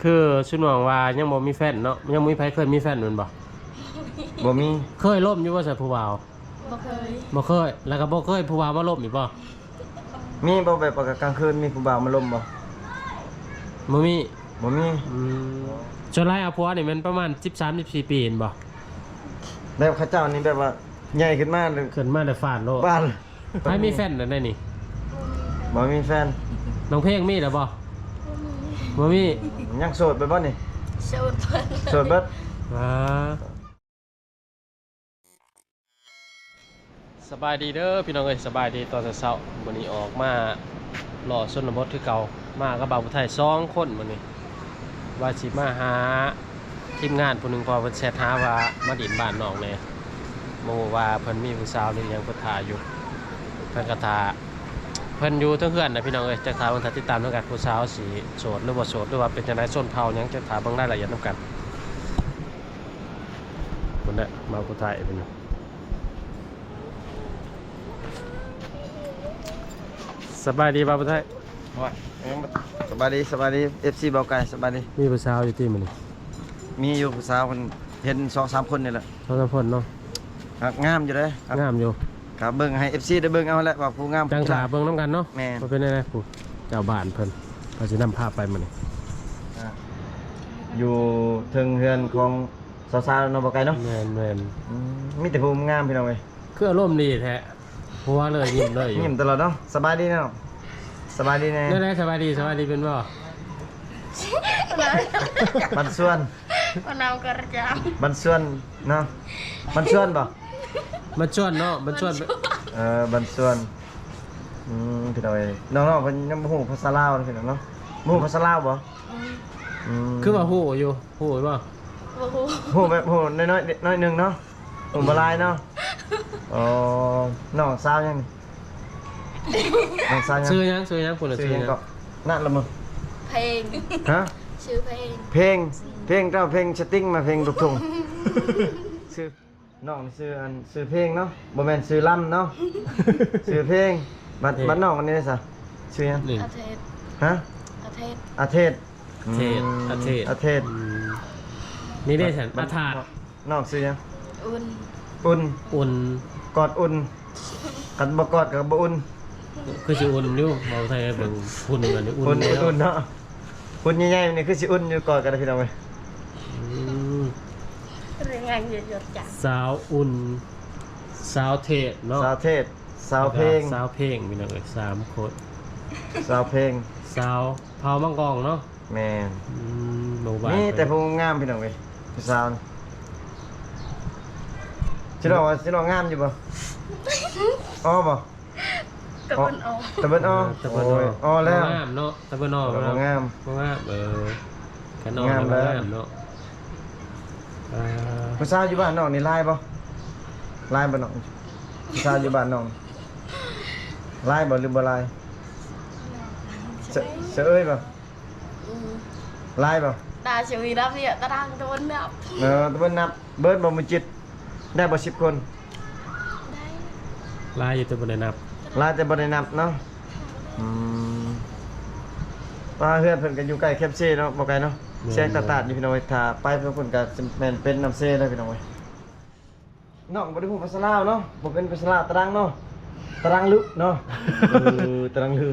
ຄືຊຸມນ້ອງວ່າຍັງບໍ່ມີແຟນເນາະ, ຍັງບໍ່ມີໃຜເຄີຍມີແຟນແມ່ນບໍ່? ບໍ່ມີ. ເຄີຍລົມຢູ່ບໍ່ຊະຜູ້ບ່າວ? ບໍ່ເຄີຍ. ບໍ່ເຄີຍ. ແລ້ວກໍບໍ່ເຄີຍຜູ້ບ່າວມາລົມອີກບໍ່? ມີບໍ່ ແບບວ່າກາງຄືນມີຜູ້ບ່າວມາລົມບໍ່? ບໍ່ມີ. ບໍ່ມີ. ອືມ. ສ່ວນຫຼາຍເອົາຜົວນີ້ແມ່ນປະມານສິບສາມ ສິບສີ່ປີແມ່ນບໍ່? ແບບເຂົາເຈົ້ານີ້ແບບວ່າໃຫຍ່ຂຶ້ນມາ ຂຶ້ນມາແລ້ວຟາດໂລດ. ຟາດ. ໃຜມີແຟນແລ້ວໃນນີ້? ບໍ່ມີແຟນ. ນ້ອງເພັງມີແລ້ວບໍ່? ບໍ່ມີ. ຍັງໂສດເບິດບໍ່ນີ້? ໂສດເບິດ. ໂສດເບິດ. ອ່າ ສະບາຍດີເດີພີ່ນ້ອງເອີຍ, ສະບາຍດີຕອນເຊົ້າໆ. ມື້ນີ້ອອກມາເລາະຊົນນະບົດຄືເກົ່າ, ມາກັບບ່າວຜູ້ໄທສອງຄົນມື້ນີ້. ວ່າຊິມາຫາທີມງານຜູ້ໜຶ່ງ ເພາະວ່າເພິ່ນແຊັດຫາວ່າມາຫຼິ້ນບ້ານນ້ອງແດ່, ບໍ່ຮູ້ວ່າເພິ່ນມີຜູ້ສາວຫຼືຫຍັງ ເພິ່ນຖ້າຢູ່, ເພິ່ນກໍຖ້າເພິ່ນຢູ່ເທິງເຮືອນນະພີ່ນ້ອງເອີຍ. ຈັກຖ້າເບິ່ງ ຖ້າຕິດຕາມນຳກັນ ຜູ້ສາວຊິໂສດຫຼືບໍ່ໂສດ ຫຼືວ່າເປັນຈັ່ງໃດ ຊົນເຜົ່າຫຍັງ, ຈັກຖ້າເບິ່ງລາຍລະອຽດນຳກັນ. ພຸ້ນແຫຼະ ມາຜູ້ໄທເພິ່ນ. ສະບາຍດີບ່າວຜູ້ໄທ. ໂອ້ຍ ສະບາຍດີ ສະບາຍດີ ເອັຟຊີບ່າວໄກ່ ສະບາຍດີ. ມີຜູ້ສາວຢູ່ຕິມື້ນີ້? ມີຢູ່ ຜູ້ສາວເພິ່ນເຫັນສອງສາມຄົນນີ້ແຫຼະ. ສອງສາມຄົນເນາະ. ງາມຢູ່ເດ້. ງາມຢູ່. ກໍເບິ່ງໃຫ້ເອັຟຊີໄດ້ເບິ່ງເອົາແຫຼະ ວ່າຜູ້ງາມ. ຈັ່ງຖ້າເບິ່ງນຳກັນເນາະ. ແມ່ນ. ວ່າເປັນແນວໃດ ຜູ້ເຈົ້າບ້ານເພິ່ນ ເພິ່ນຊິນຳພາໄປມື້ນີ້. ອ່າ ຢູ່ເທິງເຮືອນຂອງສາວໆເນາະ ບ່າວໄກ່ເນາະ. ແມ່ນໆ. ອືມ ມີແຕ່ຜູ້ງາມພີ່ນ້ອງເອີຍ. ຄືອາລົມດີແທ້. ຫົວເລີຍ ຍິ້ມເລີຍຢູ່. ຍິ້ມຕະຫຼອດເນາະ. ສະບາຍດີເນາະ. ສະບາຍດີແດ່. ແນວໃດ ສະບາຍດີ ສະບາຍດີເປັນບໍ່? ບັນຊວນ ບັນຊວນ ບັນຊວນເນາະ. ບັນຊວນບໍ່? ບັນຊວນເນາະ ບັນຊວນ. ເອີ ບັນຊວນ. ອືມ ພີ່ນ້ອງເອີຍ ນ້ອງໆເພິ່ນຍັງບໍ່ຮູ້ພາສາລາວເນາະ ພີ່ນ້ອງເນາະ. ບໍ່ຮູ້ພາສາລາວບໍ່? ອືມ ອືມ ຄືວ່າຮູ້ຢູ່ ຮູ້ຢູ່ບໍ່? ບໍ່ຮູ້. ຮູ້ແບບຮູ້ໜ້ອຍໆ ໜ້ອຍໜຶ່ງເນາະ. ໂອ້ ບໍ່ຫຼາຍເນາະ. ອໍ ນ້ອງສາວຫຍັງນີ້? ນ້ອງສາວຫຍັງ? ຊື່ຫຍັງ? ຊື່ຫຍັງ? ຜູ້ນັ້ນຊື່ຫຍັງ? ນະລະເມີ. ເພັງ. ຮະ? ຊື່ເພັງ. ເພັງ. ເພັງ ເຈົ້າເພັງສະຕິງມາເພັງລູກທຸ່ງ. ຊື່ ນ້ອງຊື່ອັນ ຊື່ເພັງເນາະ ບໍ່ແມ່ນຊື່ລຳເນາະ. ຊື່ເພັງ. ບັດ ເພັງ. ບັດນ້ອງອັນນີ້ເດ້ຊະ? ຊື່ຫຍັງ? ອາເທດ. ຮະ? ອາເທດ. ອາເທດ. ອາເທດ. ອືມ ອາເທດ ອາເທດ. ອືມ ນີ້ເດ້ຊັ້ນ ບັດ ອາທາດ. ນ້ອງຊື່ຫຍັງ? ອຸ່ນ. ອຸ່ນ. ອຸ່ນ. ກອດອຸ່ນ. ຄັນບໍ່ກອດກໍບໍ່ອຸ່ນ. ຄືຊິອຸ່ນຢູ່ ເວົ້າໄທເບິ່ງ ຫຸ່ນອັນນີ້ອຸ່ນ ຫຸ່ນເນາະ. ຫຸ່ນໃຫຍ່ໆ ນີ້ຄືຊິອຸ່ນຢູ່ ກອດກັນພີ່ນ້ອງເອີຍ. ອືມ ສາວອຸ່ນ ສາວເທດເນາະ ສາວເທດ ສາວເພັງ ສາວເພັງ ພີ່ນ້ອງເອີຍ ສາມຄົນ. ສາວເພັງ ສາວເຜົ່າມັງກອງເນາະ. ແມ່ນ. ອືມ ມີແຕ່ຜູ້ງາມ ພີ່ນ້ອງເອີຍ ຜູ້ສາວ. ຊິລອງວ່າ ຊິລອງງາມຢູ່ບໍ່? ອໍບໍ່? ຕາເບິ່ນອໍ ຕາເບິ່ນອໍ ຕາເບິ່ນອໍ. ໂອ້ຍ ອໍແລ້ວ ງາມເນາະ ຕາເບິ່ນອໍ ບໍ່ງາມ ບໍ່ງາມ. ເອີ ຄັນອໍ ງາມແລ້ວ ງາມເນາະ. ເອີ ຜູ້ສາວຢູ່ບ້ານນ້ອງນີ້ຫຼາຍບໍ່? ຫຼາຍບໍ່ນ້ອງ? ຜູ້ສາວຢູ່ບ້ານນ້ອງຫຼາຍບໍ່ ຫຼືບໍ່ຫຼາຍ? ສະ ສະເອີຍບໍ່? ອືມ ຫຼາຍບໍ່? ຕາຊິມີນັບເນຍ ຕາດາງຕາເບິ່ນນັບ. ເອີ ຕາເບິ່ນນັບ ເບິດບໍ່ມື້ຈິດ ໄດ້ບໍ່ສິບຄົນ? ໄດ້ ຫຼາຍຢູ່ແຕ່ບໍ່ໄດ້ນັບ ຫຼາຍແຕ່ບໍ່ໄດ້ນັບເນາະ. ອືມ ວ່າເຮືອນເພິ່ນກໍຢູ່ໃກ້ແຄມເຊເນາະ ບໍ່ໄກເນາະ. ແມ່ນ ສຽງຕາດໆຢູ່ພີ່ນ້ອງເອີຍ ຖ້າໄປເພິ່ນກໍແມ່ນເປັນນຳເຊເດີພີ່ນ້ອງເອີຍ. ນ້ອງບໍ່ໄດ້ຮູ້ພາສາລາວເນາະ ບໍ່ເປັນພາສາລາວຕະລັງເນາະ ຕະລັງລຶເນາະ. ເອີ ຕະລັງລຶ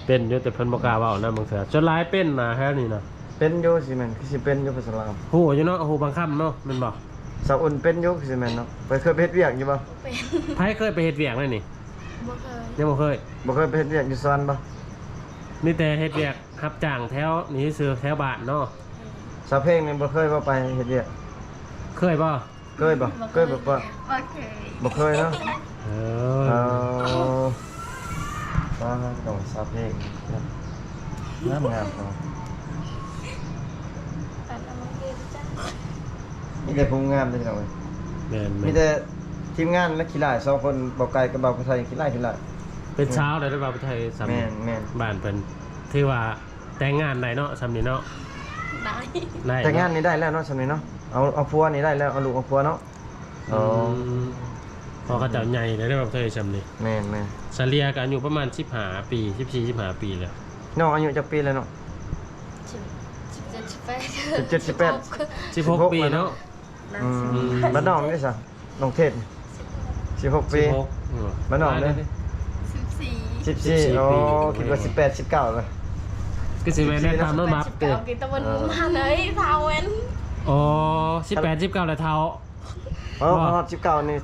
ເປັນຢູ່ ແຕ່ເພິ່ນບໍ່ກ້າເວົ້ານຳບາງເທື່ອ. ສ່ວນຫຼາຍເປັນນະແຖວນີ້ນະ ເປັນຢູ່ ຊິແມ່ນ ຄືຊິເປັນຢູ່ພາສາລາວ. ຮູ້ຢູ່ເນາະ ຮູ້ບາງຄຳເນາະ ແມ່ນບໍ່? ສາວອຸ່ນເປັນຢູ່ ຄືຊິແມ່ນເນາະ. ໄປເຄີຍໄປເຮັດວຽກຢູ່ບໍ່? ເປັນ. ໃຜເຄີຍໄປເຮັດວຽກແນວນີ້? ບໍ່ເຄີຍ. ຍັງບໍ່ເຄີຍ? ບໍ່ເຄີຍໄປເຮັດວຽກຢູ່ສວນບໍ່? ມີແຕ່ເຮັດວຽກຮັບຈ້າງແຖວນີ້ຊື່ ແຖວບ້ານເນາະ. ສາວເພັງນີ້ບໍ່ເຄີຍບໍ່ໄປເຮັດວຽກ? ເຄີຍບໍ່? ເຄີຍບໍ່? ບໍ່ເຄີຍ. ເຄີຍບໍ່? ບໍ່ເຄີຍ. ບໍ່ເຄີຍເນາະ. ເອີ ເອີ ສາວເພັງ ງາມໆເນາະ. ມີແຕ່ຜູ້ງາມເດ້ພີ່ນ້ອງເອີຍ. ແມ່ນໆ ມີແຕ່ທີມງານແລະຂີ້ລ້າຍສອງຄົນ ບ່າວໄກ່ກັບບ່າວຜູ້ໄທ ຂີ້ລ້າຍ ຂີ້ລ້າຍ. ເປັນຊາວໄດ້ ບ່າວຜູ້ໄທ. ແມ່ນໆ ບ້ານເພິ່ນຖືວ່າ ແຕ່ງງານໄດ້ເນາະ ຊ່ຳນີ້ເນາະ. ໄດ້ ໄດ້ ແຕ່ງງານນີ້ໄດ້ແລ້ວເນາະ ຊ່ຳນີ້ເນາະ. ເອົາ ເອົາຜົວນີ້ໄດ້ແລ້ວ ເອົາລູກເອົາຜົວເນາະ. ອືມ ອໍ ເພາະເຂົາເຈົ້າໃຫຍ່ແລ້ວເດ້ ເທື່ອຊ່ຳນີ້. ແມ່ນໆ ສະເລ່ຍກໍອາຍຸປະມານສິບຫ້າປີ ສິບສີ່ ສິບຫ້າປີແລ້ວ. ນ້ອງອາຍຸຈັກປີແລ້ວເນາະ? ສິບ ສິບເຈັດ ສິບເຈັດ ສິບແປດ ສິບຫົກປີເນາະ. ອືມ ອືມ ບ້ານນ້ອງເດ້ຊະ ນ້ອງເທດ ສິບຫົກປີ ສິບຫົກ ອືມ ບ້ານນ້ອງເດ້ ສິບສີ່ ສິບສີ່ ສິບສີ່ ໂອ້ ຄິດວ່າສິບແປດ ສິບເກົ້າລະ ຄືຊິແມ່ນແນວຕາມລະດັບເດ້ ສິບແປດ ສິບເກົ້າ ກິນຕະເວັນ ເອີ ມາເລີຍ ທ້າວແມ່ນ ອໍ ສິບແປດ ສິບເກົ້າ ແລ້ວເຖົ້າ ເອີ ບໍ່ ຮອດສິບເກົ້ານີ້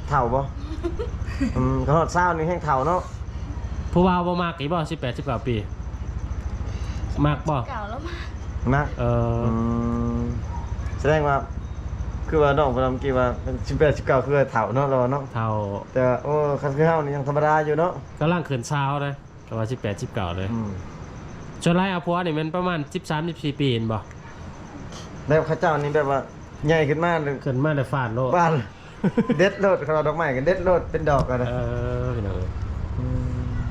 ເຖົ້າບໍ່? ອືມ ຮອດຊາວນີ້ແຮງເຖົ້າເນາະ. ຜູ້ບ່າວບໍ່ມັກອີກບໍ່ ສິບແປດ ສິບເກົ້າປີ ມັກບໍ່? ສິບເກົ້າແລ້ວມັກ ມັກ ເອີ ອືມ ສະແດງວ່າ ຄືວ່ານ້ອງເພິ່ນເມື່ອກີ້ວ່າ ສິບແປດ ສິບເກົ້າ ຄືວ່າເຖົ້າເນາະ ລາວວ່າເນາະ ເຖົ້າ ແຕ່ວ່າ ໂອ້ ຄັນຄືເຮົານີ້ຍັງທຳມະດາຢູ່ເນາະ ກຳລັງຂຶ້ນຊາວເດ້. ກໍວ່າສິບແປດ ສິບເກົ້າເລີຍ ອືມ ສ່ວນຫຼາຍເອົາຜົວນີ້ແມ່ນປະມານສິບສາມ ສິບສີ່ປີ ເຫັນບໍ່? ແລ້ວເຂົາເຈົ້ານີ້ແບບວ່າໃຫຍ່ຂຶ້ນມາ ຂຶ້ນມາແລ້ວຟາດໂລດ ຟາດ ເດັດໂລດ ເຂົາວ່າດອກໄມ້ກໍເດັດໂລດ ເປັນດອກກໍໄດ້ ເອີ ພີ່ນ້ອງເອີຍ ອື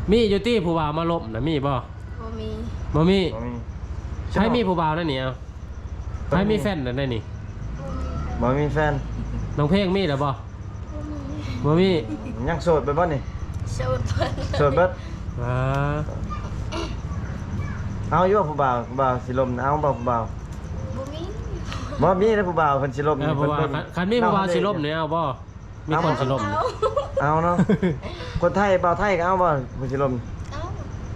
ມ ມີຢູ່ຕິຜູ້ບ່າວມາລົມນະ ມີບໍ່? ບໍ່ມີ ບໍ່ມີ ບໍ່ມີ ໃຜມີຜູ້ບ່າວແລ້ວນີ້ ເອົາ ໃຜມີແຟນແລ້ວນີ້? ບໍ່ມີແຟນ ນ້ອງເພງມີແລ້ວບໍ່? ບໍ່ມີ ຍັງໂສດເບິດບໍ່ນີ້? ໂສດ ໂສດເບິດ ອ່າ ເອົາຢູ່ບໍ່ຜູ້ບ່າວ? ຜູ້ບ່າວຊິລົມ ເອົາບໍ່ຜູ້ບ່າວ? ບໍ່ມີ ບໍ່ມີເດ້ຜູ້ບ່າວ ເພິ່ນຊິລົມ ເອີ ເພິ່ນເບິ່ງ ຄັນ ຄັນມີຜູ້ບ່າວຊິລົມນີ້ເອົາບໍ່? ມີຄົນຊິລົມ ເອົາ ເອົາເນາະ ຄົນໄທ ບ່າວໄທກໍເອົາບໍ່ ຜູ້ຊິລົມ?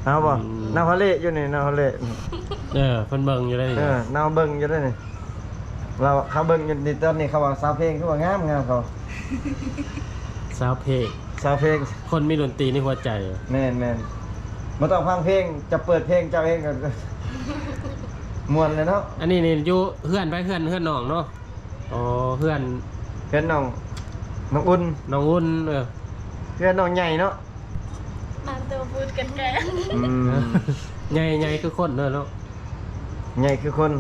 ເອົາ ເອົາບໍ່? ອືມ ນາວເຮົາເລະຢູ່ນີ້ ນາວເຮົາເລະ ເອີ ເພິ່ນເບິ່ງຢູ່ເດ້ ເອີ ນາວເບິ່ງຢູ່ເດ້ນີ້ ລາວ ເຂົາເບິ່ງຢູ່ນີ້ ຕອນນີ້ເຂົາວ່າສາວເພງຄືວ່າງາມ ງາມເຂົາ ສາວເພງ ສາວເພງ ຄົນມີດົນຕີໃນຫົວໃຈ ແມ່ນໆ ບໍ່ຕ້ອງຟັງເພງ ຈະເປີດເພງເຈົ້າເອງກໍມ່ວນແລ້ວເນາະ ອັນນີ້ນີ້ຢູ່ເຮືອນໃຜ? ເຮືອນ ເຮືອນນ້ອງເນາະ. ອໍ ເຮືອນ ເຮືອນນ້ອງ ນ້ອງອຸ່ນ ນ້ອງອຸ່ນ ເອີ ເຮືອນນ້ອງໃຫຍ່ເນາະ ມາໂຕພຸດກັນແກ ອືມ ໃຫຍ່ ໃຫຍ່ຄືຄົນເນາະ ໃຫຍ່ຄືຄົນ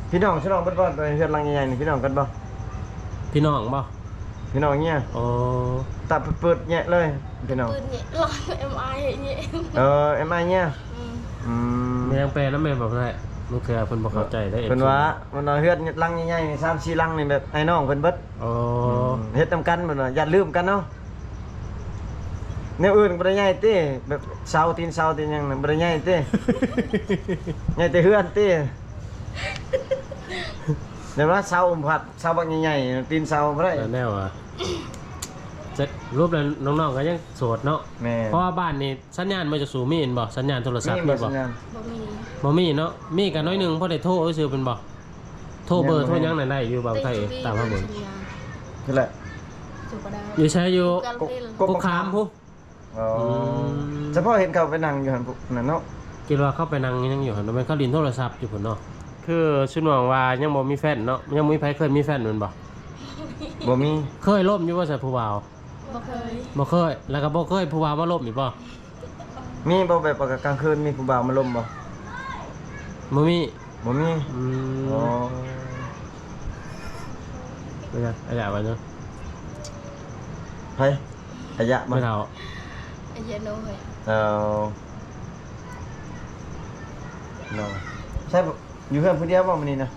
ພີ່ນ້ອງ ພີ່ນ້ອງເບິດບໍ່? ເຮືອນຫຼັງໃຫຍ່ໆນີ້ ພີ່ນ້ອງກັນບໍ່? ພີ່ນ້ອງບໍ່? ພີ່ນ້ອງເມຍ ອໍ ຕາເປີດແຍະເລີຍ ພີ່ນ້ອງ ເປີດແຍະ ລອຍເອັມໄອແຍະ ເອີ ເອັມໄອແຍະ ອືມ ອືມ ມີຫຍັງແປນຳແມ່ນບໍ່? ເພິ່ນ ບາງເທື່ອເພິ່ນບໍ່ເຂົ້າໃຈເດ້ ເພິ່ນວ່າ ເພິ່ນວ່າເຮືອນຫຼັງໃຫຍ່ໆນີ້ ສາມສີ່ຫຼັງນີ້ ແບບອ້າຍນ້ອງເພິ່ນເບິດ ອໍ ອືມ ເຮັດນຳກັນ ເພິ່ນວ່າ ຢ້ານລືມກັນເນາະ ແນວອື່ນກໍບໍ່ໄດ້ໃຫຍ່ຕິ ແບບເສົາ ຕີນເສົາ ຕີນຫຍັງນະ ບໍ່ໄດ້ໃຫຍ່ຕິ ໃຫຍ່ແຕ່ເຮືອນຕິ ແບບວ່າເສົາອຸມພັດ ເສົາບັກໃຫຍ່ໆ ຕີນເສົາບໍ່ໄດ້ ແນວວ່າ ສະຫຼຸບແລ້ວນ້ອງໆກໍຍັງໂສດເນາະ ແມ່ນ ເພາະວ່າບ້ານນີ້ ສັນຍານບໍ່? ເຈົ້າສູ່ມີແມ່ນບໍ່? ສັນຍານໂທລະສັບມີບໍ່? ບໍ່ມີ ບໍ່ມີເນາະ ມີກໍໜ້ອຍໜຶ່ງ ພໍໄດ້ໂທຊື່ໆ ແມ່ນບໍ່? ໂທເບີ ໂທຫຍັງນັ້ນໄດ້ຢູ່ ບ່າວໄທ ຕາມຫາເບີ ຄືແຫຼະ ຢູ່ໃສ? ຢູ່ກົກຂາມພຸ້ນ ອໍ ອືມ ສະເພາະເຫັນເຂົາໄປນັ່ງຢູ່ຫັ້ນພຸ້ນນັ້ນເນາະ ຄິດວ່າເຂົາໄປນັ່ງຫຍັງຢູ່ຫັ້ນ ແມ່ນເຂົາຫຼິ້ນໂທລະສັບຢູ່ພຸ້ນເນາະ ຄືຊຸມນ້ອງວ່າຍັງບໍ່ມີແຟນເນາະ ຍັງບໍ່ມີໃຜເຄີຍມີແຟນແມ່ນບໍ່? ບໍ່ມີ ເຄີຍລົມຢູ່ບໍ່ຊະຜູ້ບ່າວ? ບໍ່ເຄີຍ ບໍ່ເຄີຍ ແລ້ວກໍບໍ່ເຄີຍຜູ້ບ່າວມາລົມອີກບໍ່? ມີບໍ່ ແບບວ່າກາງຄືນມີຜູ້ບ່າວມາລົມບໍ່? ບໍ່ມີ ບໍ່ມີ ອືມ ອໍ ອາຍະວ່າຫຍັງ? ໃຜ? ອາຍະບໍ່? ແມ່ເຖົ້າ ອາຍະນ້ອຍ ເອີ ນ້ອຍ ໃຊ່ ຢູ່ເຮືອນຜູ້ດຽວບໍ່ມື້ນີ້ນະ?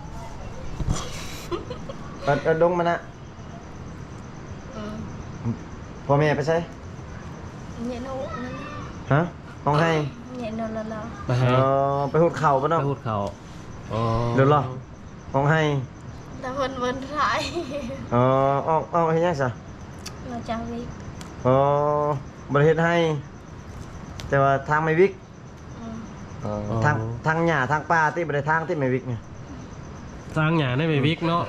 ເອີ ເອີ ລົງມານະ ອືມ ພໍ່ແມ່ໄປໃສ? ເຍໂນ ຮະ? ຮ້ອງໄຫ້ ເຍໂນລະລະ ໄປໃຫ້ ອໍ ໄປຫຸດເຂົ້າບໍ່ນ້ອງ? ໄປຫຸດເຂົ້າ ອໍ ເດີລະ ຮ້ອງໄຫ້ ແຕ່ເພິ່ນບໍ່ໄດ້ ອໍ ອອກ ອອກເຮັດຫຍັງຊະ? ມາຈາກວິກ ອໍ ບໍ່ໄດ້ເຮັດໄຮ່ ແຕ່ວ່າທາງແມ່ວິກ ອືມ ເອີ ອໍ ທາງ ທາງຫຍ້າທາງປ່າຕິ ບໍ່ໄດ້ທາງຕິແມ່ວິກນີ້? ທາງຫຍ້າໃນແມ່ວິກເນາະ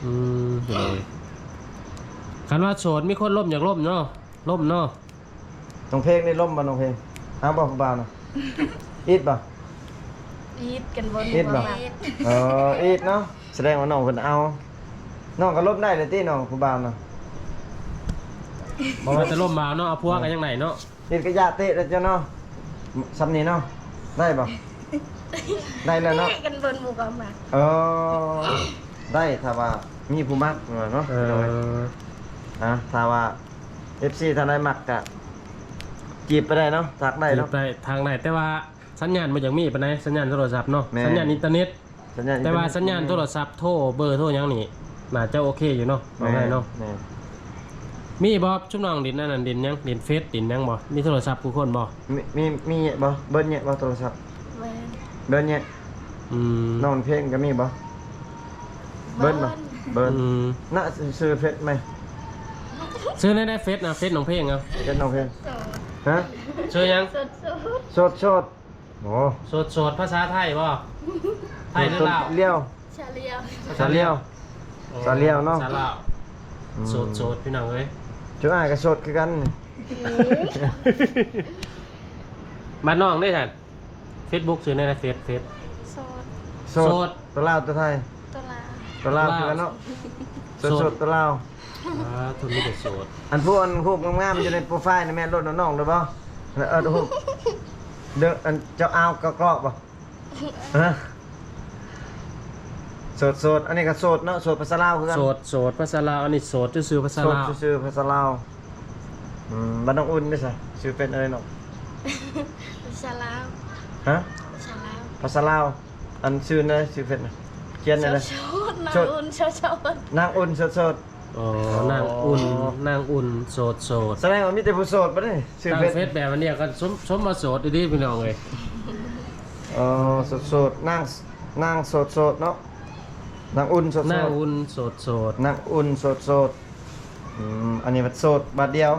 ອືມ ອືມ ໂດຍ ຄັນວ່າໂສດມີຄົນລົມ ຢາກລົມເນາະ ລົມເນາະ ນ້ອງເພງນີ້ລົມບໍ່ ນ້ອງເພງ? ເອົາບໍ່ຜູ້ບ່າວນະ? ອິດບໍ່? ອິດກັນບໍ່ ອິດບໍ່? ເອີ ອິດເນາະ ສະແດງວ່ານ້ອງເພິ່ນເອົາ ນ້ອງກໍລົມໄດ້ເລີຍຕິ ນ້ອງຜູ້ບ່າວນະ? ບໍ່ວ່າແຕ່ລົມບ່າວເນາະ ເອົາຜົວກໍຍັງໄດ້ເນາະ ເຮັດກະຢາເຕະແລ້ວເຈົ້າເນາະ ຊ່ຳນີ້ເນາະ ໄດ້ບໍ່? ໄດ້ແລ້ວເນາະ ເຕະກັນເບິ່ງໝູ່ກໍມັກ ເອີ ໄດ້ ຖ້າວ່າມີຜູ້ມັກເນາະ ເອີ ອ່າ ຖ້າວ່າເອັຟຊີທ່ານໃດມັກກະຈີບໄປໄດ້ເນາະ ທັກໄດ້ເນາະ ຈີບໄດ້ ທັກໄດ້ ແຕ່ວ່າສັນຍານບໍ່ຢາກມີປານໃດ ສັນຍານໂທລະສັບເນາະ ແມ່ນ ສັນຍານອິນເຕີເນັດ ສັນຍານອິນເຕີເນັດ ແຕ່ວ່າສັນຍານໂທລະສັບ ໂທເບີ ໂທຫຍັງນີ້ ໜ້າຈະໂອເຄຢູ່ເນາະ ເວົ້າໄດ້ເນາະ ແມ່ນ ມີບໍ່ ຊຸມນ້ອງຫຼິ້ນອັນນັ້ນ ຫຼິ້ນຫຍັງ ຫຼິ້ນເຟສ ຫຼິ້ນຫຍັງບໍ່ ມີໂທລະສັບຄູ່ຄົນບໍ່ ມີ ມີ ມີແຍະບໍ່ ເບີດແຍະບໍ່ໂທລະສັບ ເບີດ ເບີດແຍະ ອືມ ນ້ອງເພງກໍມີບໍ່? ເບີນບໍ່? ເບີນ ອືມ ນະ ຊື່ເຟສໃໝ່? ຊື່ໃນເຟສນະ ເຟສນ້ອງເພງເອົາ ເຟສນ້ອງເພງ ໂສດ ຮະ? ຊື່ຫຍັງ? ໂສດໆ ໂສດໆ ໂອ້ ໂສດໆ ພາສາໄທບໍ່? ໄທຫຼືລາວ? ສາລຽວ ສາລຽວ ໂອ້ ສາລຽວເນາະ ສາລາວ ອືມ ໂສດໆ ພີ່ນ້ອງເອີຍ ຈຸອ້າຍກໍໂສດຄືກັນ ອືມ ບ້ານນ້ອງເດ້ຊັ້ນ? ເຟສບຸກຊື່ແນວໃດ? ເຟສ ເຟສ ໂສດ ໂສດ ໂສດ ຕົວລາວຕົວໄທ? ຕົວລາວ ຕົວລາວ ຕົວລາວ ຄືກັນເນາະ ໂສດ ໂສດ ຕົວລາວ ອ່າ ທຸກມີແຕ່ໂສດ ອັນພວກອັນຮູບງາມໆຢູ່ໃນໂປຣໄຟລ໌ນີ້ແມ່ນລົດນ້ອງຫຼືບໍ່? ເອີ ຮູບ ເດີ ອັນເຈົ້າອາວກະກອກບໍ່? ຮະ? ໂສດໆ ອັນນີ້ກໍໂສດເນາະ ໂສດພາສາລາວຄືກັນ ໂສດ ໂສດພາສາລາວ ອັນນີ້ໂສດຊື່ໆ ພາສາລາວ ໂສດຊື່ໆ ພາສາລາວ ອືມ ບ້ານນ້ອງອຸ່ນເດ້ຊະ ຊື່ເປັນອະໄລນ້ອງ? ພາສາລາວ ຮະ? ພາສາລາວ ພາສາລາວ ອັນຊື່ໃນ ຊື່ເຟສນະ ຂຽນໃນ ໂສດ ນາງອຸ່ນ ໂສດ ນາງອຸ່ນໂສດໆ ອໍ ນາງອຸ່ນ ນາງອຸ່ນໂສດໆ ສະແດງວ່າມີແຕ່ຜູ້ໂສດບໍ່ນີ້? ຊື່ເຟສ ເຟສແບບອັນນີ້ກໍສົມ ສົມວ່າໂສດອີ່ຫຼີພີ່ນ້ອງເອີຍ ອໍ ໂສດໆ ນາງ ນາງໂສດໆ ເນາະ ນາງອຸ່ນໂສດໆ ນາງອຸ່ນໂສດໆ ນາງອຸ່ນໂສດໆ ອືມ ອັນນີ້ບັດໂສດບາດດຽວ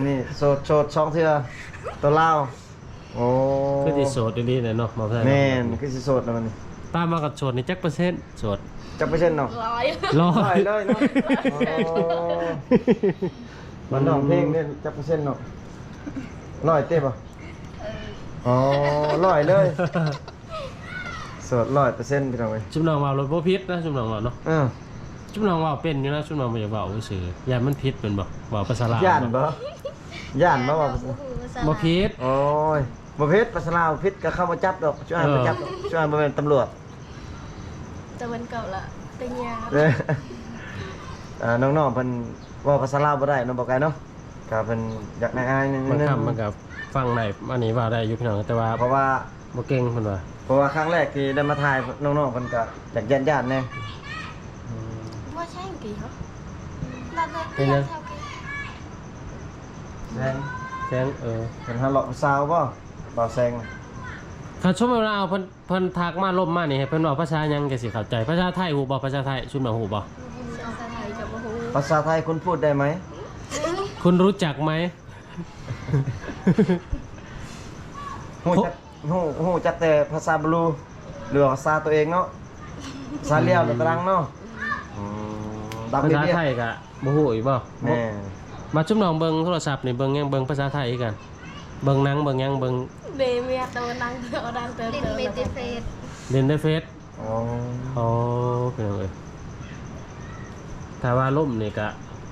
ນີ້ໂສດ ໂສດສອງເທື່ອ ຕົວລາວ ໂອ້ ຄືຊິໂສດອີ່ຫຼີແຫຼະເນາະ ບໍ່ແມ່ນ ແມ່ນ ຄືຊິໂສດແລ້ວບັດນີ້ ຕາມມາກັບໂສດນີ້ຈັກເປີເຊັນ? ໂສດ ຈັກເປີເຊັນເນາະ? ຮ້ອຍ ຮ້ອຍ ຮ້ອຍເລີຍເນາະ ໂອ້ ບ້ານນ້ອງເພງນີ້ຈັກເປີເຊັນເນາະ? ຮ້ອຍເຕັມບໍ່? ເອີ ອໍ ຮ້ອຍເລີຍ ໂສດຮ້ອຍເປີເຊັນ ພີ່ນ້ອງເອີຍ ຊຸມນ້ອງເວົ້າໂລດບໍ່ຜິດນະ ຊຸມນ້ອງເວົ້າເນາະ ເອີ ຊຸມນ້ອງເວົ້າເປັນຢູ່ນະ ຊຸມນ້ອງບໍ່ຢາກເວົ້າຊື່ໆ ຢ້ານມັນຜິດແມ່ນບໍ່? ເວົ້າພາສາລາວ ຢ້ານບໍ່? ຢ້ານບໍ່? ເວົ້າພາສາ ບໍ່ຜິດ ໂອ້ຍ ບໍ່ຜິດ ພາສາລາວຜິດກໍເຂົາບໍ່ຈັບດອກ ຊຸມອ້າຍບໍ່ຈັບດອກ ເອີ ຊຸມອ້າຍບໍ່ແມ່ນຕຳຫຼວດ ແຕ່ເພິ່ນເກົ່າລະ ແຕ່ຍາ ເອີ ອ່າ ນ້ອງໆ ເພິ່ນເວົ້າພາສາລາວບໍ່ໄດ້ເນາະ ບໍ່ໄກເນາະ ກໍເພິ່ນຢາກອາຍໆ ໜ້ອຍໜຶ່ງ ບາງຄຳມັນກໍຟັງໄດ້ ອັນນີ້ເວົ້າໄດ້ຢູ່ພີ່ນ້ອງ ແຕ່ວ່າ ເພາະວ່າບໍ່ເກັ່ງເພິ່ນວ່າ ເພາະວ່າຄັ້ງແລກທີ່ໄດ້ມາຖ່າຍ ນ້ອງໆ ເພິ່ນກໍຢາກຢ້ານໆ ແດ່ ອືມ ບໍ່ແຊງກີເນາະ ເປັນຫຍັງ? ແຊງ ແຊງ ເອີ ເພິ່ນຫາເລາະຜູ້ສາວບໍ່? ບ່າວແຊງ ຄັນສົມມຸດວ່າເອົາເພິ່ນ ເພິ່ນທັກມາລົມມານີ້ ໃຫ້ເພິ່ນເວົ້າພາສາຫຍັງຈັ່ງຊິເຂົ້າໃຈ? ພາສາໄທຮູ້ບໍ່? ພາສາໄທ ຊຸມນ້ອງຮູ້ບໍ່? ພາສາໄທກໍບໍ່ຮູ້ ພາສາໄທ ຄຸນພູດໄດ້ໄໝ? ຄຸນຮູ້ຈັກໄໝ? ຮູ້ຈັກ ຮູ້ ຮູ້ຈັກແຕ່ພາສາບລູ ຫຼືວ່າພາສາຕົວເອງເນາະ? ພາສາລາວ ອືມ ແຕ່ຕະລັງເນາະ? ອືມ ພາສາໄທກໍບໍ່ຮູ້ອີກບໍ່? ແມ່ນ ມາຊຸມນ້ອງເບິ່ງໂທລະສັບນີ້ ເບິ່ງຫຍັງ? ເບິ່ງພາສາໄທຄືກັນ ເບິ່ງໜັງ ເບິ່ງຫຍັງ? ເບິ່ງ ເດ ເມຍໂຕ ໜັງ ເອົາດັງເຕີ ຫຼິ້ນແຕ່ເຟສ ຫຼິ້ນແຕ່ເຟສ ອໍ ອໍ ພີ່ນ້ອງເອີຍ ຖ້າວ່າລົມນີ້ກະ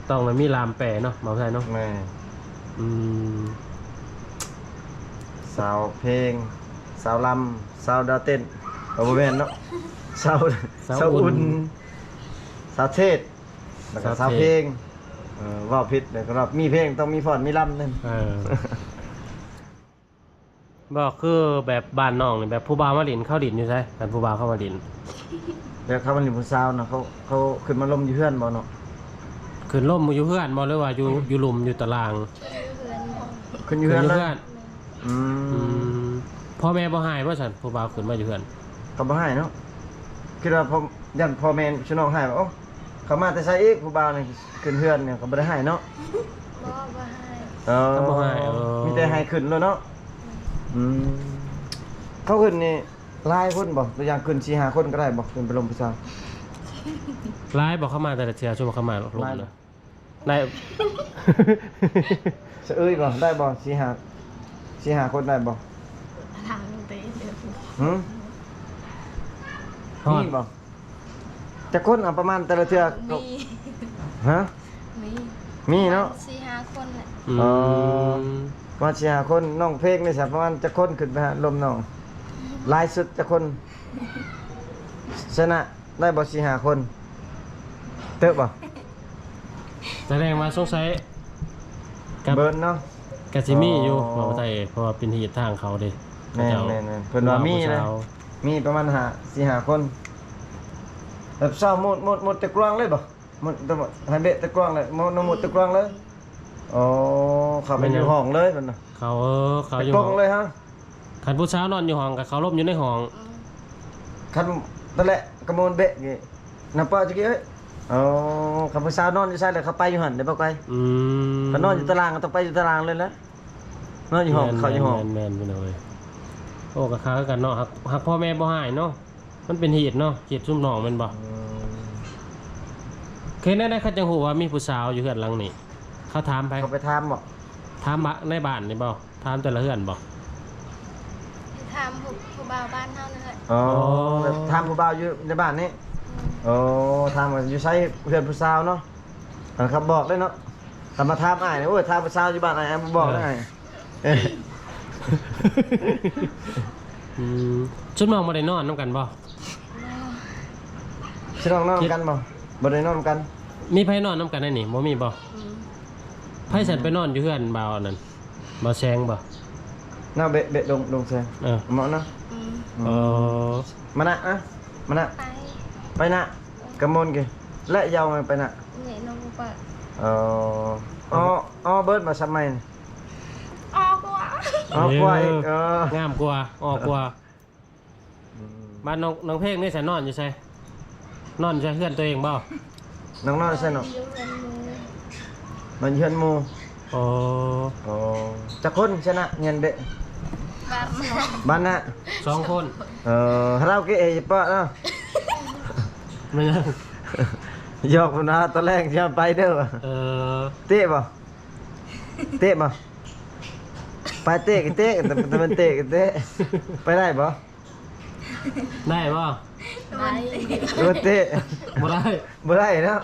ຕ້ອງໄດ້ມີລ່າມແປເນາະ ເວົ້າໄທເນາະ ແມ່ນ ອືມ ສາວເພງ ສາວລຳ ສາວດາວເຕັ້ນ ກໍບໍ່ແມ່ນເນາະ ສາວ ສາວ ສາວອຸ່ນ ອຸ່ນ ສາວເທດ ແລ້ວກໍສາວເພງ ສາວເພງ ເອີ ເວົ້າຜິດ ແລ້ວກໍມີເພງ ຕ້ອງມີຟ້ອນ ມີລຳນັ້ນ ເອີ ບໍ່ ຄືແບບບ້ານນ້ອງນີ້ ແບບຜູ້ບ່າວມາຫຼິ້ນ ເຂົາຫຼິ້ນຢູ່ໃສ? ຄັນຜູ້ບ່າວເຂົາມາຫຼິ້ນ ແບບເຂົາມາຫຼິ້ນຜູ້ສາວນະ ເຂົາ ເຂົາຂຶ້ນມາລົມຢູ່ເຮືອນບໍ່ເນາະ? ຂຶ້ນລົມຢູ່ເຮືອນບໍ່ ຫຼືວ່າຢູ່ ຢູ່ລຸ່ມ ຢູ່ຕາລາງ? ຂຶ້ນຢູ່ເຮືອນ ຂຶ້ນຢູ່ເຮືອນ ເລີຍ ອືມ ອືມ ພໍ່ແມ່ບໍ່ຮ້າຍບໍ່ຊັ້ນ ຜູ້ບ່າວຂຶ້ນມາຢູ່ເຮືອນ? ກໍບໍ່ຮ້າຍເນາະ ຄິດວ່າພໍ່ ຢ້ານພໍ່ແມ່ພີ່ນ້ອງຮ້າຍວ່າ ໂອ້ ເຂົາມາແຕ່ໃສອີກ ຜູ້ບ່າວນີ້ຂຶ້ນເຮືອນນີ້ ກໍບໍ່ໄດ້ຮ້າຍເນາະ? ບໍ່ ບໍ່ຮ້າຍ ເອີ ກໍບໍ່ຮ້າຍ ເອີ ມີແຕ່ໃຫ້ຂຶ້ນໂລດເນາະ ອືມ ອືມ ເຂົາຂຶ້ນນີ້ຫຼາຍຄົນບໍ່? ຕົວຢ່າງຂຶ້ນສີ່ຫ້າຄົນກໍໄດ້ບໍ່? ຂຶ້ນໄປລົມຜູ້ສາວ ຫຼາຍບໍ່? ເຂົາມາແຕ່ລະເທື່ອ ສົມມຸດເຂົາມາລົມນະ ຫຼາຍບໍ່? ໄດ້ ສະເອີຍບໍ່? ໄດ້ບໍ່? ສີ່ຫ້າ ສີ່ຫ້າຄົນໄດ້ບໍ່? ທາງເຕະ ຫື? ຮອດ ມີບໍ່? ຈັກຄົນ ເອົາປະມານແຕ່ລະເທື່ອ? ມີ ຮະ? ມີ ມີເນາະ ສີ່ຫ້າຄົນແຫຼະ ອືມ ເອີ ປະມານສີ່ຫ້າຄົນ ນ້ອງເພງນີ້ຊະ ປະມານຈັກຄົນ ຂຶ້ນໄປຫາລົມນ້ອງ ຫຼາຍສຸດຈັກຄົນ? ຊະນະໄດ້ບໍ່ ສີ່ຫ້າຄົນ? ເຕີບບໍ່? ສະແດງວ່າສົງໄສກັບ ເບີນເນາະ ກະຊິມີຢູ່ ອໍ ເວົ້າໄທ ເພາະວ່າເປັນຮີດທາງເຂົາເດ້ ແມ່ນໆໆ ເພິ່ນວ່າມີນະ ມີປະມານຫ້າ ສີ່ຫ້າຄົນ ແບບຊາວໝົດ ໝົດ ໝົດແຕ່ກວາງເລີຍບໍ່? ໝົດ ໃຫ້ເບະແຕ່ກວາງເລີຍ ໝົດ ໝົດແຕ່ກວາງເລີຍ ອໍ ເຂົ້າໄປຢູ່ຫ້ອງເລີຍເພິ່ນນະ ເຂົາ ເອີ ເຂົາຢູ່ຫ້ອງເລີຍຮະ ຄັນຜູ້ສາວນອນຢູ່ຫ້ອງກໍເຂົ້າລົມຢູ່ໃນຫ້ອງ ອືມ ຄັນ ນັ້ນແຫຼະ ກະໂມນເບະນີ້ ນຳປ້າຈັກກີ້ເອີຍ. ອໍ ຄັນຜູ້ສາວນອນຢູ່ໃສແລ້ວເຂົາໄປຢູ່ຫັ້ນເດ້ ບໍ່ໄກ. ອືມ ຄັນນອນຢູ່ຕາລາງກໍຕ້ອງໄປຢູ່ຕາລາງເລີຍແຫຼະ ນອນຢູ່ຫ້ອງ ເຂົ້າຢູ່ຫ້ອງ. ແມ່ນໆ ພີ່ນ້ອງເອີຍ. ໂອ້ ກໍຄັກຄືກັນເນາະ ຮັກ ຮັກພໍ່ແມ່ບໍ່ຮ້າຍເນາະ. ມັນເປັນເຫດເນາະ ເຂດຊຸມນ້ອງແມ່ນບໍ່? ອືມ ເຮັດແນວໃດເຂົາຈັ່ງຮູ້ວ່າມີຜູ້ສາວຢູ່ເຮືອນຫຼັງນີ້? ເຂົາຖາມໃຜ? ເຂົາໄປຖາມບໍ່? ຖາມບະ ໃນບ້ານນີ້ບໍ່? ຖາມແຕ່ລະເຮືອນບໍ່? ຖາມຜູ້ ຜູ້ບ່າວບ້ານເຮົານັ້ນແຫຼະ. ອໍ ອໍ ແບບຖາມຜູ້ບ່າວຢູ່ໃນບ້ານນີ້? ອືມ ໂອ້ ຖາມວ່າຢູ່ໃສເຮືອນຜູ້ສາວເນາະ. ອັນຄັນບອກເດ້ເນາະ ຄັນມາຖາມອ້າຍນີ້ ໂອ້ຍ ຖາມຜູ້ສາວຢູ່ບ້ານອ້າຍ ອ້າຍບໍ່ບອກເດ້. ເອີ ອ້າຍ ເອີ ອືມ ຊຸມນ້ອງບໍ່ໄດ້ນອນນຳກັນບໍ່? ບໍ່ ຊຸມນ້ອງນອນນຳກັນບໍ່? ບໍ່ໄດ້ນອນນຳກັນ. ມີໃຜນອນນຳກັນໃນນີ້ ບໍ່ມີບໍ່? ອືມ ໃຜຊັ້ນໄປນອນຢູ່ເຮືອນບ່າວອັນນັ້ນ ບ່າວແສງບໍ່? ນະ ເບະ ເບະ ດົງ ດົງແສງ. ເອີ ເໝາະນະ. ອືມ ອືມ ເອີ ມານະນະ ມານະ ໄປ ໄປນະ ກະມົນກິ ແລະ ເຍົາໄປນະ ເອີ ອໍ ອໍ ເບີດມາສະໄໝ ອໍກວ່າ ອໍກວ່າອີກ ເອີ ງາມກວ່າ ອໍກວ່າ. ອືມ ບ້ານນ້ອງ ນ້ອງເພັງນີ້ໃສ ນອນຢູ່ໃສ? ນອນໃສ ເຮືອນຕົວເອງບໍ່? ນ້ອງນອນໃສນ້ອງ? ຢູ່ເຮືອນໝູ່ ນອນຢູ່ເຮືອນໝູ່. ອໍ ອໍ ຈັກຄົນຊະນະ ເຮືອນເບະ? ບ້ານນະ ບ້ານນະ ສອງຄົນ. ເອີ ຄາຣາໂອເກະເອເປາະເນາະ. ແມ່ນຫຍັງ? ຢອກພຸ້ນນະ ຕອນແລງຊິໄປເດີ. ເອີ ເຕະບໍ່? ເຕະບໍ່? ໄປເຕະກໍເຕະ ແຕ່ ແຕ່ມັນເຕະກໍເຕະ ໄປໄດ້ບໍ່? ໄດ້ບໍ່? ບໍ່ໄດ້ ບໍ່ໄດ້ ບໍ່ໄດ້ເນາະ.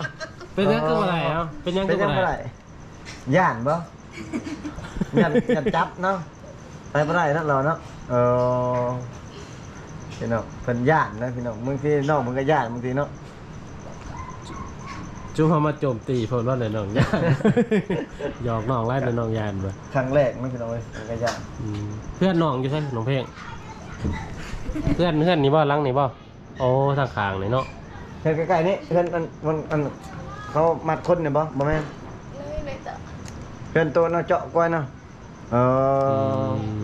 ເປັນຫຍັງຄືບໍ່ໄດ້? ເອົ້າ ເປັນຫຍັງຄືບໍ່ໄດ້? ຢ້ານບໍ່? ຢ້ານ ຢ້ານຈັບເນາະ ໄປບໍ່ໄດ້ເນາະ ລາວເນາະ. ເອີ ພີ່ນ້ອງ ເພິ່ນຢ້ານນະພີ່ນ້ອງ ບາງທີນ້ອງເພິ່ນກໍຢ້ານບາງທີເນາະ. ຈຸມເຮົາມາໂຈມຕີເພິ່ນວ່າແຫຼະນ້ອງຢ້ານ ຫຍອກນ້ອງຫຼາຍແຕ່ນ້ອງຢ້ານວ່າ ຄັ້ງແລກເນາະພີ່ນ້ອງເອີຍ ເພິ່ນກໍຢ້ານ. ອືມ ເຮືອນນ້ອງຢູ່ໃສນ້ອງເພັງ? ເຮືອນ ເຮືອນນີ້ບໍ່ ຫຼັງນີ້ບໍ່? ໂອ້ ທາງຂ້າງນີ້ເນາະ ເຮືອນໃກ້ໆນີ້ ເຮືອນອັນ ອັນ ອັນເຂົາມັດຄົນນີ້ບໍ່? ບໍ່ແມ່ນ ເຮືອນໂຕນະເຈາະກ້ອຍເນາະ. ເອີ ອື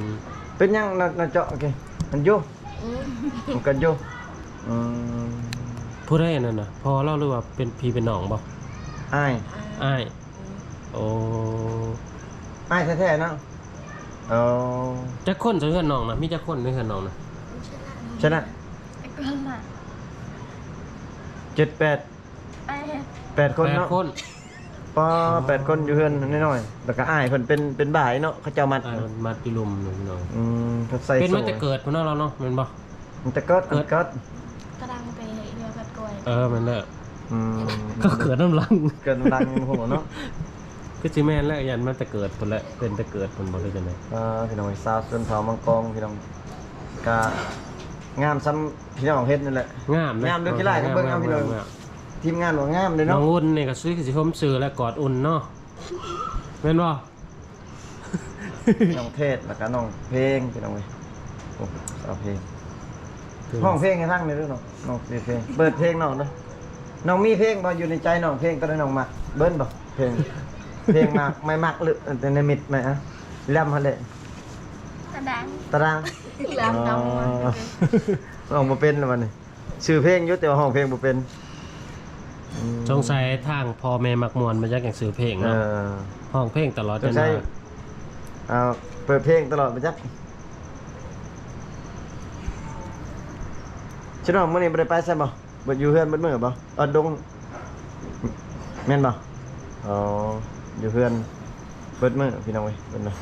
ມ ເປັນຫຍັງນະ ນະເຈາະ ໂອເຄ ມັນຢູ່ ອືມ ມັນກໍຢູ່ ອືມ. ຜູ້ໃດອັນນັ້ນນະ ພໍ່ລາວ ຫຼືວ່າເປັນພີ່ເປັນນ້ອງບໍ່? ອ້າຍ ອ້າຍ ອືມ ໂອ້ ອ້າຍແທ້ໆເນາະ. ເອີ ຈັກຄົນໃນເຮືອນນ້ອງນະ? ມີຈັກຄົນໃນເຮືອນນ້ອງນະ? ຊະນະ ຊະນະ ຈັກຄົນລະ? ເຈັດແປດ ແປດ ແປດຄົນເນາະ ແປດຄົນ. ປ້າ ອໍ ແປດຄົນຢູ່ເຮືອນນ້ອຍໆ ແລ້ວກໍອ້າຍເພິ່ນເປັນ ເປັນບ່າຍເນາະ ເຂົາເຈົ້າມັດ ອ້າຍເພິ່ນມັດຢູ່ລຸ່ມເນາະພີ່ນ້ອງ. ອືມ ເພິ່ນໃສ່ ເປັນມາແຕ່ເກີດພຸ້ນເນາະລາວເນາະ ແມ່ນບໍ່? ແຕ່ເກີດ ເກີດ ເກີດ ຕາດາງໄປເຮືອແບບກວຍ. ເອີ ແມ່ນແລ້ວ ອືມ ເຂົາເກີດນຳຫຼັງ ເກີດນຳຫຼັງ ບໍ່ຮູ້ເນາະ ຄືຊິແມ່ນແຫຼະ ຢ້ານມາແຕ່ເກີດພຸ້ນແຫຼະ ເປັນແຕ່ເກີດພຸ້ນບໍ່ ຫຼືຈັ່ງໃດ? ອ່າ ພີ່ນ້ອງ ສາວຊົນເຜົ່າມັງກອງ ພີ່ນ້ອງ ກະງາມສ່ຳ ພີ່ນ້ອງເຫັນນັ້ນແຫຼະ ງາມນະ ງາມເດີ ຂີ້ຫຼ້າຍກໍເບິ່ງເອົາພີ່ນ້ອງ. ທີມງານວ່າງາມເດ້ເນາະ ນ້ອງອຸ່ນນີ້ກໍຄືຊິສົມຊື່ແລະ ກອດອຸ່ນເນາະ ແມ່ນບໍ່? ນ້ອງເທດ ແລ້ວກໍນ້ອງເພັງ ພີ່ນ້ອງເອີຍ ໂອ້ ສາວເພັງ ຮ້ອງເພງໃຫ້ຟັງແດ່ເດີນ້ອງ ນ້ອງຊິເພງ ເປີດເພງນ້ອງເດີ. ນ້ອງມີເພງບໍ່ ຢູ່ໃນໃຈນ້ອງ ເພງຕົວໃດນ້ອງມັກ ເບິ່ງບໍ່ ເພງ ເພງມັກ ໄມ່ມັກ ຫຼື ແຕ່ໃນມິດໄມ້ ອະ ລຳຫັ້ນແຫຼະ ຕາດາງ ຕາດາງ ລຳຕາມ ອໍ ຮ້ອງບໍ່ເປັນແລ້ວບັດນີ້. ຊື່ເພງຢູ່ ແຕ່ວ່າຮ້ອງເພງບໍ່ເປັນ. ອືມ ສົງໄສທາງພໍ່ແມ່ມັກມ່ວນມາຈັກ ຫຍັງຊື່ເພງເນາະ. ເອີ ຮ້ອງເພງຕະຫຼອດ ສົງໄສ ຈົນວ່າ ເອົາ ເປີດເພງຕະຫຼອດມາຈັກ. ຊິນ້ອງ ມື້ນີ້ບໍ່ໄດ້ໄປໃສບໍ່? ເບິດ ຢູ່ເຮືອນເບິດມື້ບໍ່? ເອີ ດົງ ແມ່ນບໍ່? ອໍ ຢູ່ເຮືອນເບິດມື້ ພີ່ນ້ອງເອີຍ ເພິ່ນນະ.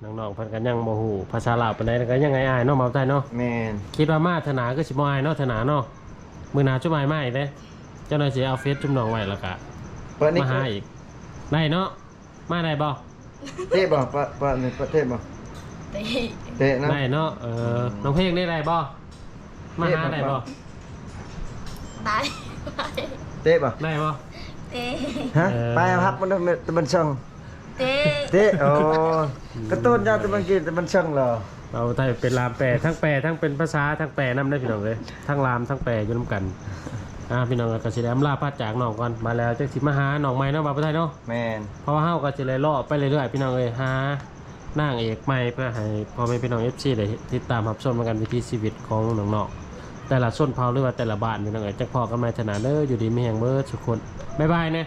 ນ້ອງໆ ເພິ່ນກໍຍັງບໍ່ຮູ້ພາສາລາວປານໃດ ແລ້ວກໍຍັງອາຍໆ ເນາະ ບ່າວໄທເນາະ. ແມ່ນ ຄິດວ່າມາເທື່ອໜ້າຄືຊິບໍ່ອາຍເນາະ ເທື່ອໜ້າເນາະ. ມື້ໜ້າຈຸມອ້າຍມາອີກເດ້ ຈັກໜ້ອຍຊິເອົາເຟສຈຸມນ້ອງໄວ້ ແລ້ວກໍມາຫາອີກ ໄດ້ເນາະ. ມາໄດ້ບໍ່? ເຕະບໍ່? ປະ ປະ ປະເຕະບໍ່? ເຕະ ເຕະເນາະ ໄດ້ເນາະ. ເອີ ອືມ ນ້ອງເພັງນີ້ໄດ້ບໍ່? ມາຫາໄດ້ບໍ່? ໄດ້ ເຕະບໍ່? ໄດ້ບໍ່? ເຕະ ຮະ ເອີ ໄປຮັບມັນເດີ ຕະບັນຊ່ອງ ເຕະ ເຕະ ໂອ້ ກາຕູນເຈົ້າແຕ່ບາງກີ້ແຕ່ມັນເຊິ່ງເລີຍ. ເອົາໄທເປັນລາມແປ ທັງແປ ທັງເປັນພາສາ ທັງແປນຳເດ້ ພີ່ນ້ອງເອີຍ ທັງລາມ ທັງແປຢູ່ນຳກັນ. ອ່າ ພີ່ນ້ອງເອີຍ ກໍຊິໄດ້ອຳລາພາຈາກນ້ອງກ່ອນ ມາແລ້ວຈັ່ງຊິມາຫານ້ອງໃໝ່ເນາະ ບ່າວໄທເນາະ. ແມ່ນ ເພາະວ່າເຮົາກໍຊິໄດ້ເລາະໄປເລື້ອຍໆ ພີ່ນ້ອງເອີຍ ຫານາງເອກໃໝ່ ເພື່ອໃຫ້ພໍ່ແມ່ພີ່ນ້ອງເອັຟຊີໄດ້ຕິດຕາມຮັບຊົມນຳກັນ ວິຖີຊີວິດຂອງນ້ອງໆ. ແຕ່ລະຊົນເຜົ່າ ຫຼືວ່າແຕ່ລະບ້ານ ພີ່ນ້ອງເອີຍ. ຈັກພໍ້ກັນໃໝ່ເທື່ອໜ້າເດີ. ຢູ່ດີມີແຮງເບິດທຸກຄົນ. ບາຍບາຍແນ່.